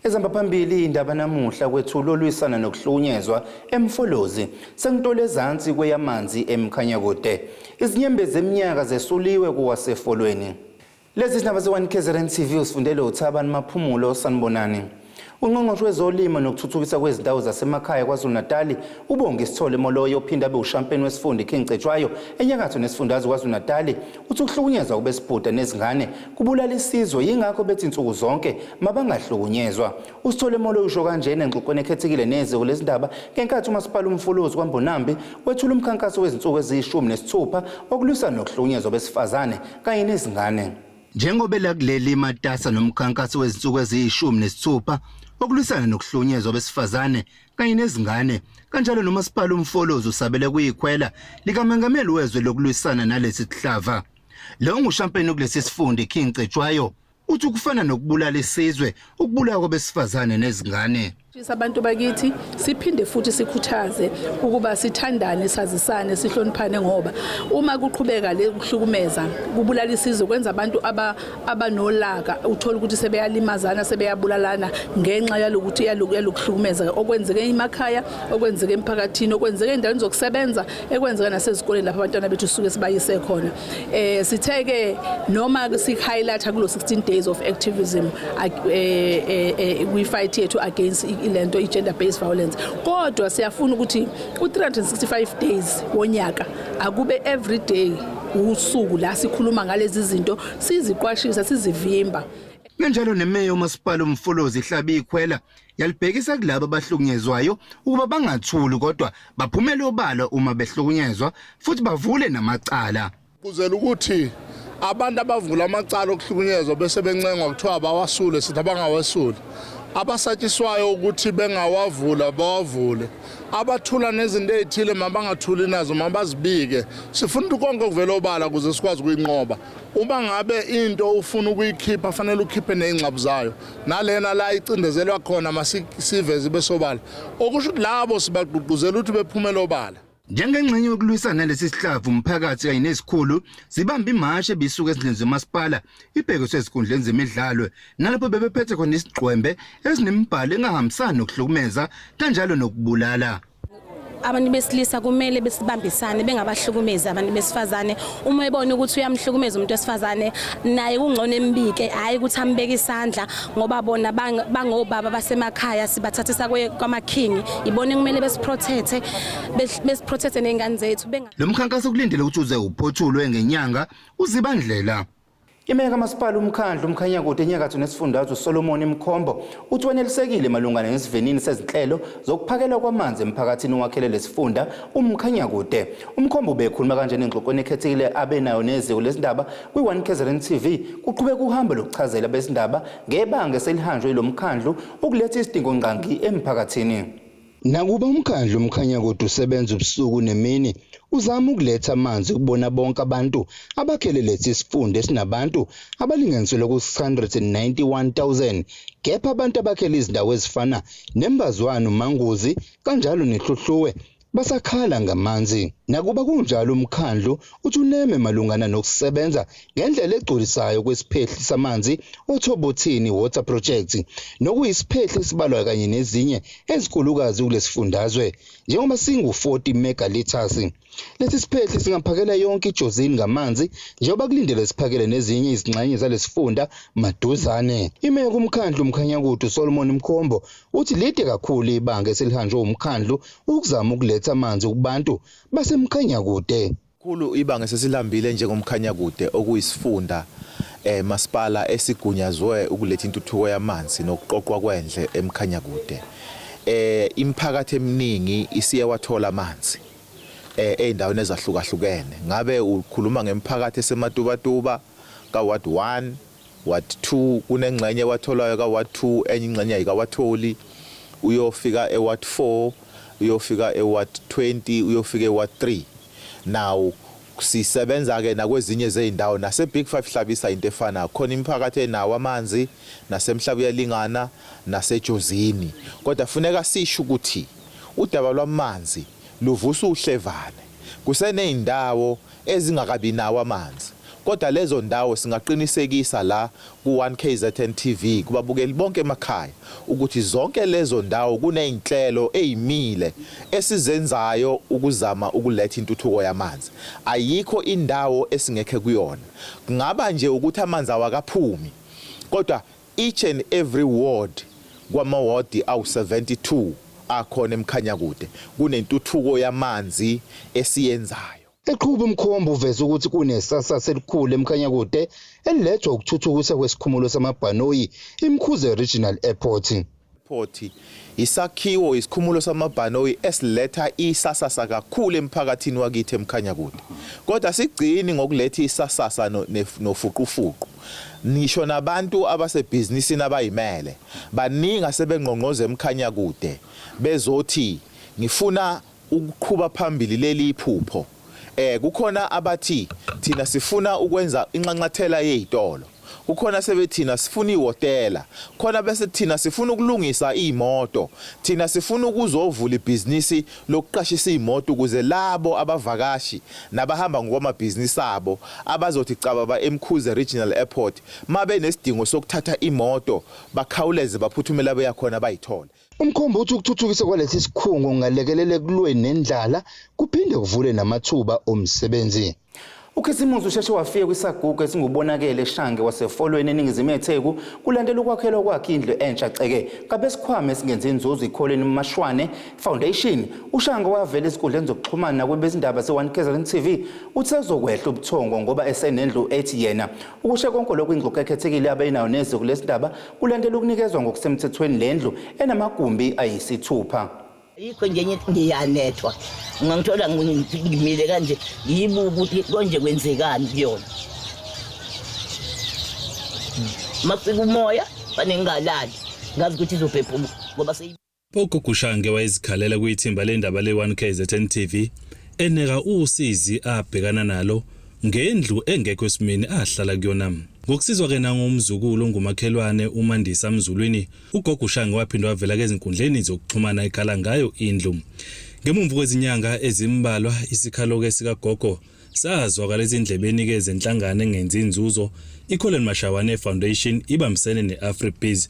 Ezihamba phambili indaba namuhla kwethu lolwisana nokuhlukunyezwa eMfolozi sengitole ezansi kweyamanzi eMkhanyakude. Izinyembezi zeminyaka zesuliwe kuwasefolweni. Lezi zindaba ze-1 KZN TV usifundele uThabani Maphumulo sanibonani. Ungqongqoshe wezolimo nokuthuthukisa kwezindawo zasemakhaya KwaZulu-Natali uBongi Sithole Moloi ophinde abe ushampeni wesifunda iKing Cetshwayo enyakatho nesifundazwe KwaZulu-Natali uthi ukuhlukunyezwa kubesibhuda nezingane kubulala isizwe yingakho bethi insuku zonke mabangahlukunyezwa. USithole Moloi usho kanjena engxoxweni ekhethekile neziko lezindaba ngenkathi umasipala uMfolozi kwaMbonambi wethula umkhankaso wezinsuku eziyi-16 wokulwisana nokuhlukunyezwa besifazane kanye nezingane. Njengoba elakuleli imatasa nomkhankaso wezinsuku eziyi-16 wokulwisana nokuhlukunyezwa besifazane kanye nezingane, kanjalo nomasipala uMfolozi usabele kuyikhwela likamengameli wezwe lokulwisana nalesi sihlava. Lo ngushampeni kulesi sifunda iKing Cetshwayo uthi kufana nokubulala isizwe ukubulawa kwabesifazane nezingane. Abantu bakithi siphinde futhi sikhuthaze ukuba sithandane, sazisane, sihloniphane ngoba uma kuqhubeka le kuhlukumeza kubulala isizwe, kwenza abantu abanolaka, uthola ukuthi sebeyalimazana, sebeyabulalana ngenxa yalokuthi yalokuhlukumeza okwenzeke emakhaya, okwenzeke emphakathini, okwenzeke endaweni zokusebenza, ekwenzeka nasezikoleni lapho abantwana bethu suke sibayise khona. Sithe-ke noma si-highlight kulo 16 days of activism kwi-fight yethu against ilento i-gender based violence, kodwa siyafuna ukuthi u-365 days wonyaka akube every day usuku la sikhuluma ngalezi zinto, siziqwashisa, sizivimba. Kanjalo nemeya umasipala uMfolozi ihlabe ikhwela yalibhekisa kulabo abahlukunyezwayo ukuba bangathuli kodwa baphumele obala uma behlukunyezwa futhi bavule namacala. Kuzela ukuthi abantu abavula amacala okuhlukunyezwa bese bencengwa kuthiwa bawasule, sithi abangawasuli. Abasatshiswayo ukuthi bengawavula bawavule. Abathula nezinto ezithile mabangathuli nazo, mabazibike. Sifuna ukuthi konke kuvele obala ukuze sikwazi ukuyinqoba. Uma ngabe into ufuna ukuyikhipha fanele ukhiphe nezingxabu zayo. Nalena la icindezelwa khona masiveze besobala. Okusho ukuthi labo sibagqugquzela ukuthi bephumele obala. Njengengxenye yokulwisana nalesi sihlava, umphakathi kanye nezikhulu zibamba imashi ebisuka ezindlini zomasipala ibhekiswe ezinkundleni zemidlalo nalapho bebephethe khona isigqwembe ezinemibhalo engahambisani nokuhlukumeza kanjalo nokubulala. Abantu besilisa kumele besibambisane, bengabahlukumezi abantu besifazane. Uma ebona ukuthi uyamhlukumeza umuntu wesifazane, naye kungcono embike, hhayi ukuthi ambeke isandla, ngoba bona bangobaba basemakhaya, sibathathisa kwamakhingi. Ibona kumele besiprotecte, besiprotecte ney'ngane zethu. Lo mkhankaso kulindele ukuthi uze uphothulwe ngenyanga uZibandlela. Imeya kamasipala umkhandlu uMkhanyakude enyakatho nesifundazwe Solomon Mkhombo uthi wanelisekile malungana nesivinini sezinhlelo zokuphakelwa kwamanzi emphakathini owakhele lesifunda uMkhanyakude. Umkhombo ubekhuluma kanjena engxoxweni ekhethekile abe nayo neziko lezindaba kwi-1 KZN TV kuqhubeka uhambo lokuchazela abezindaba ngebanga eselihanjwe yilo mkhandlu ukuletha isidingongqangi emphakathini. Nakuba umkhandlu uMkhanyakude usebenza ubusuku nemini uzama ukuletha amanzi kubona bonke abantu abakhele lesi sifunda esinabantu abalinganiselwe ku-691,000, kepha abantu abakhele izindawo ezifana neMbazwane, uManguzi kanjalo neHluhluwe basakhala ngamanzi. Nakuba kunjalo, umkhandlu uthi uneme malungana nokusebenza ngendlela egculisayo kwesiphehli samanzi oThobothini Water Project, nokuyisiphehli esibalwa kanye nezinye ezinkulukazi kulesifundazwe njengoba singu-40 megaliters. Lesi siphehli singaphakela yonke iJozini ngamanzi njengoba kulindelwe siphakele nezinye izingxenye zalesifunda maduzane. Imeya kumkhandlu uMkhanyakude uSolomon Mkhombo uthi lide kakhulu ibanga eselihanjwe umkhandlu ukuzama ukuletha amanzi kubantu baseMkhanyakude. Khulu ibanga esesilambile njengoMkhanyakude, okuyisifunda masipala esigunyazwe ukuletha intuthuko yamanzi nokuqoqwa kwendle eMkhanyakude. Imiphakathi eminingi isiye wathola amanzi ezindaweni ezahlukahlukene. Ngabe ukhuluma ngemiphakathi eseMatubatuba ka Ward 1, Ward 2, kunengxenye watholwayo ka Ward 2, enye ingxenye ayikawatholi, uyofika e Ward 4, uyofika e Ward 20, uyofika e Ward 3. Now sisebenza ke nakwezinye zezindawo, nase Big 5 Hlabisa into efanayo, khona imiphakathi enawo amanzi, nasemhlaba uyalingana naseJozini. Kodwa funeka sisho ukuthi udaba lwamanzi luvusa uhlevane, kusenezindawo ezingakabi nawo amanzi. Kodwa lezo ndawo singaqinisekisa la ku-1KZN TV kubabukeli bonke emakhaya ukuthi zonke lezo ndawo kuney'nhlelo ey'mile esizenzayo ukuzama ukuletha intuthuko yamanzi. Ayikho indawo esingekhe kuyona. Kungaba nje ukuthi amanzi awakaphumi, kodwa each and every ward kwamawadi awu-72 akhona eMkhanyakude kunentuthuko yamanzi esiyenzayo. Eqhuba uMkhombo uveze ukuthi kunesasasa elikhulu eMkhanyakude elilethwa ukuthuthukiswa kwesikhumulo samabhanoyi iMkhuze Regional Airport. Airport isakhiwo isikhumulo samabhanoyi esiletha isasasa kakhulu emphakathini wakithi eMkhanyakude. Kodwa sigcini ngokuletha isasasa nofuqufuqu. Nisho nabantu abasebhizinisini abayimele baningi asebengqongqoza eMkhanyakude bezothi ngifuna ukuqhuba phambili leli iphupho. Kukhona abathi thina sifuna ukwenza inxanxathela yezitolo, kukhona sebethina sifuna ihhotela, khona bese thina sifuna ukulungisa imoto, thina sifuna ukuzovula ibhizinisi lokuqashisa imoto ukuze labo abavakashi nabahamba ngokwamabhizinisi abo abazothi cababa eMkhuze Regional Airport mabe nesidingo sokuthatha imoto bakhawuleze baphuthumela beya khona bayithole. Umkhombo uthi ukuthuthukiswa kwalesi sikhungo kungalekelela ekulweni nendlala kuphinde kuvule namathuba omsebenzi. UKhisimusi usheshe wafika kwisagugu esingubonakele Shange waseFolweni eningizimu yeTheku kulandela ukwakhelwa kwakhe indlu entsha ceke ngabesikhwama esingenzi inzuzo iKholeni Mashwane Foundation. UShange wavela ezinkundleni zokuxhumana kwabezindaba ze-1KZN TV uthe uzokwehla ubuthongo ngoba esenendlu ethi yena. Ukusho konke lokhu ingxoxo ekhethekile abenayo nezwe kulesi ndaba kulandela ukunikezwa ngokusemthethweni lendlu enamagumbi ayisithupha. Yikho nje ngithi ngiyanethwa, ungangithola ngimile kanje ngiyibuka ukuthi konje kwenzekani kuyona. Makufika umoya fanele ngingalali, ngazi ukuthi izophephuka ngoba Ugogo Shange wayezikhalela kuyithimba lendaba le-1KZN TV eneka usizi abhekana nalo ngendlu engekho esimeni ahlala kuyona. Ngokusizwa ke nangomzukulu ongumakhelwane uMandisa Mzulwini, ugogo Shange waphinde wavela ezinkundleni zokuxhumana ekhala ngayo indlu. Ngemuva kwezinyanga ezimbalwa isikhalo ke sikagogo sazwakala ezindlebeni ke zenhlangano engenzi inzuzo iCollen Mashawane Foundation ibambisene neAfribiz.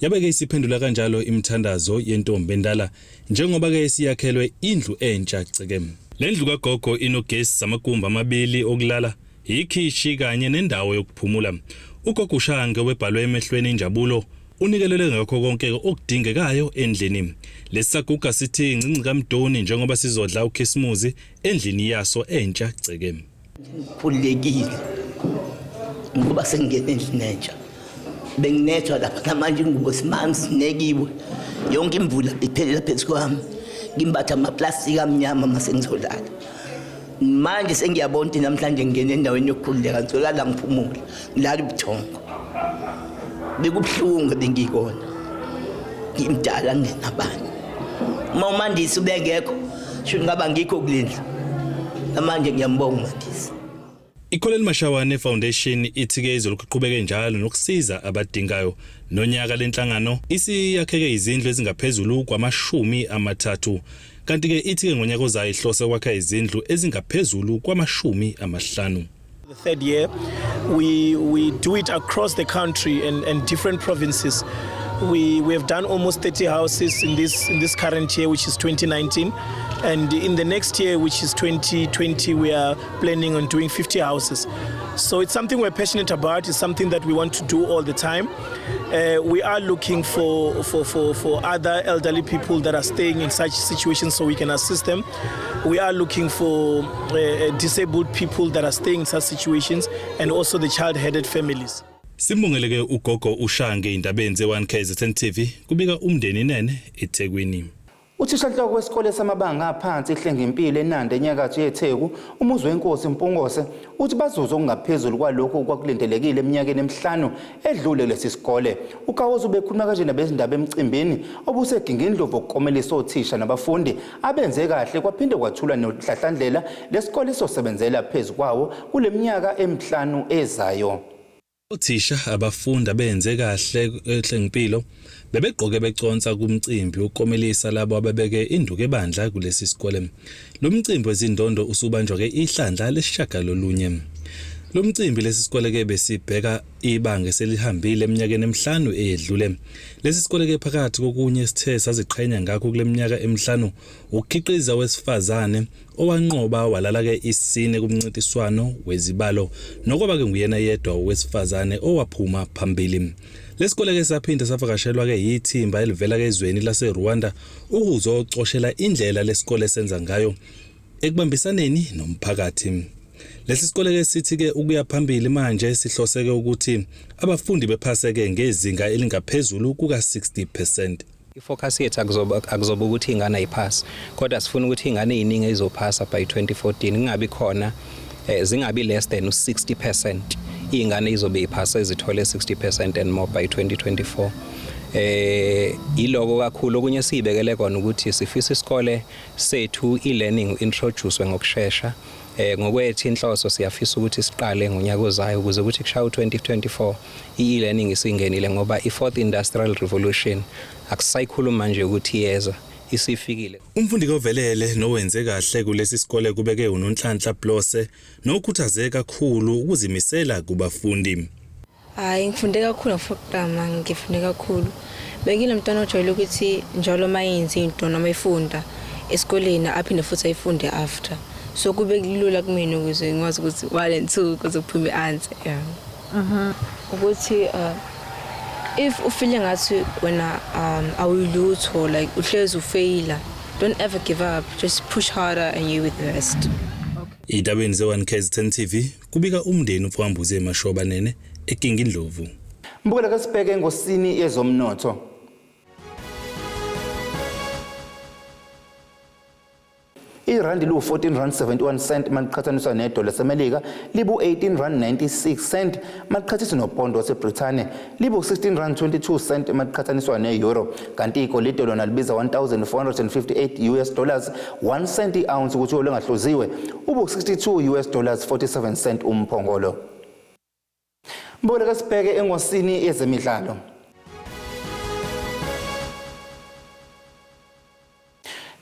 Yabeke isiphendula kanjalo imithandazo yentombi endala njengoba ke siyakhelwe indlu entsha ceke. Lendlu kagogo inogesi, samagumbi amabili okulala, ikhishi kanye nendawo yokuphumula. Ugogo Shange webhalwe emehlweni injabulo unikelele ngakho konke okudingekayo endlini. Lesisaguga sithi incinci kaMdoni njengoba sizodla uKhisimusi endlini yaso entsha ceke. Ngikhululekile ngoba sengingene endlini entsha. Benginethwa lapha namanje ingubo simanzi sinekiwe, yonke imvula iphelela phezu kwami, ngimbatha amaplastiki amnyama mase ngizolala. Manje sengiyabona ukuthi namhlanje ngingene endaweni yokukhululeka, ngizolala ngiphumule, ngilala ubuthongo. Bekubuhlungu bengikona, ngimdala ngingenabani. Uma uMandisi ubengekho sho ngaba ngikho kulendlu. Namanje ngiyambonga uMandisi. iKholeni Mashawane Foundation ithi ke izolokhu iqhubeke njalo nokusiza abadingayo. Nonyaka lenhlangano isiyakheke izindlu ezingaphezulu kwama-30, kanti ke ithi ke ngonyaka ozayo ihlose ukwakha izindlu ezingaphezulu kwama-50. The third year, we do it across the country and different provinces. We have done almost 30 houses in this current year, which is 2019, and in the next year, which is 2020, we are planning on doing 50 houses. So it's something we're passionate about. It's something that we want to do all the time. We are looking for other elderly people that are staying in such situations so we can assist them. We are looking for disabled people that are staying in such situations and also the child-headed families. Simbongele ke ugogo uShange indabeni ze-1KZN TV kubika umndeni nene eThekwini. Uthishanhloko wesikole samabanga aphansi iHlengimpilo eNanda enyakatho yeTheku umuzi wenkosi Mpungose uthi bazuze okungaphezulu kwalokhu okwakulindelekile eminyakeni emihlanu edlule kulesi sikole. UKawozi ubekhuluma kanje nabezindaba emcimbini obuseGingindlovu ukukomelisa othisha nabafundi abenze kahle kwaphinde kwathulwa nohlahlandlela lesikole esosebenzela phezu kwawo kule minyaka emihlanu ezayo. Othisha abafunda benze kahle eHlengimpilo bebegqoke beconsa kumcimbi wokukomelisa labo ababeke induku ebandla kulesi sikole. Lo mcimbi wezindondo usubanjwa ke ihlandla lesishagalolunye. Lo mcimbi lesi sikole ke besibheka ibanga eselihambile eminyakeni emihlanu eyedlule. Lesi sikole ke phakathi kokunye sithe saziqhenya ngakho kule minyaka emihlanu ukukhiqiza wesifazane owanqoba walala ke isine kumncintiswano wezibalo nokuba ke nguyena yedwa wesifazane owaphuma phambili. Lesikole ke saphinda savakashelwa ke yithimba elivela ke ezweni lase Rwanda ukuzocoshela indlela lesikole senza ngayo ekubambisaneni nomphakathi. Lesi sikole ke sithi ke ukuya phambili manje sihloseke ukuthi abafundi bephaseke ngezinga elingaphezulu kuka 60%. I-focus yethu akuzoba ukuthi ingane ayiphasi, kodwa sifuna ukuthi ingane eziningi ezizophasa by 2014 kungabi khona zingabi less than 60%. Ingane izobe iphasa ezithole 60% and more by 2024. Iloko kakhulu okunye sibekele kona ukuthi sifisa isikole sethu e-learning introduce ngokusheshsha. Ngokwethu inhloso siyafisa ukuthi siqale ngonyaka ozayo ukuze ukuthi kushaya u2024 i-e-learning isingenile, ngoba i-fourth industrial revolution akusayikhuluma nje ukuthi iyeza, isifikile. Umfundi kovelele nowenze kahle kulesi sikole kubeke uNonhlanhla Blose nokhuthaze kakhulu ukuzimisela kubafundi. Hayi, ngifunde kakhulu ngifuna, ngifunde kakhulu. Benginomntwana ojwayele ukuthi njalo uma yenza into noma efunda esikoleni aphinde futhi ayifunde after. So kube kulula kumina ukuze ngikwazi ukuthi 1 and 2 kuze kuphume i-answer. Yeah. Ukuthi if ufile ngathi wena awuyilutho, like uhlezi ufeyila, don't ever give up, just push harder and you with the rest. Indabeni ze-1 KZN TV kubika umndeni uMfowambuze Mashoba Nene eGingindlovu. Mbukela ke sibheke ngosini yezomnotho. Irandi liwu-14 rand 71 cent maliqhathaniswa nedola laseMelika, libu-18 rand 96 cent maliqhathaniswa nopondo waseBrithani, libu-16 rand 22 cent maliqhathaniswa ne-euro, kanti igolide lona libiza 1458 US dollars 1 cent i-ounce, ukuthi olungahluziwe ubu-62 US dollars 47 cent umphongolo. Mbukela ke sibheke engosini yezemidlalo.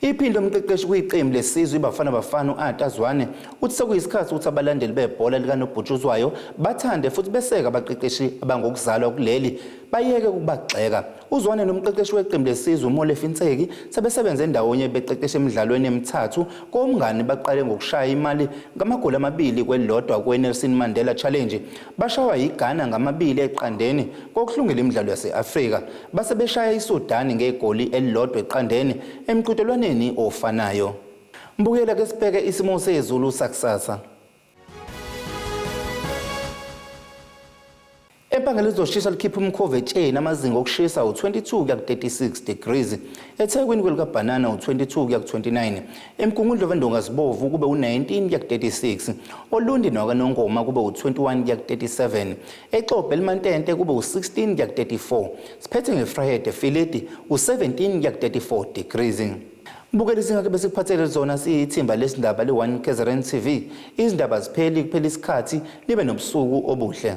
Iphinde umqeqeshi kwiqembu lesizwe iBafana Bafana u-Arthur Zwane uthi sekuyisikhathi ukuthi abalandeli bebhola likanobhutshuzwayo bathande futhi beseke abaqeqeshi abangokuzalwa kuleli, bayeke ukubagxeka. UZwane nomqeqeshi weqembu lesizwe uMolefi Ntseki sebesebenze ndawonye beqeqesha emidlalweni emithathu komngani. Baqale ngokushaya imali ngamagoli 2-1 kwe-Nelson Mandela Challenge, bashawa yiGhana nga-2-0 kokuhlungela imidlalo yase-Afrika, base beshaya iSudani ngegoli 1-0 emqhudelwaneni ofanayo. Mbukela ke sibheke isimo sezulu sakusasa. Empangeni lizoshisa likhipha umkhovu etsheni, amazinga okushisa u-22 kuya ku-36 degrees. EThekwini kwelikabhanana u-22 kuya ku-29. EMgungundlovu eNdonga zibovu kube u-19 kuya ku-36. Olundi nakaNongoma kube u-21 kuya ku-37. Exobhe elimantente kube u-16 kuya ku-34. Siphethe ngeVryheid eFilidi u-17 kuya ku-34 degrees. Mbukeli, singake besikuphathele zona siyithimba lesindaba le-1 KZN TV. Izindaba zipheli kuphela isikhathi, nibe nobusuku obuhle.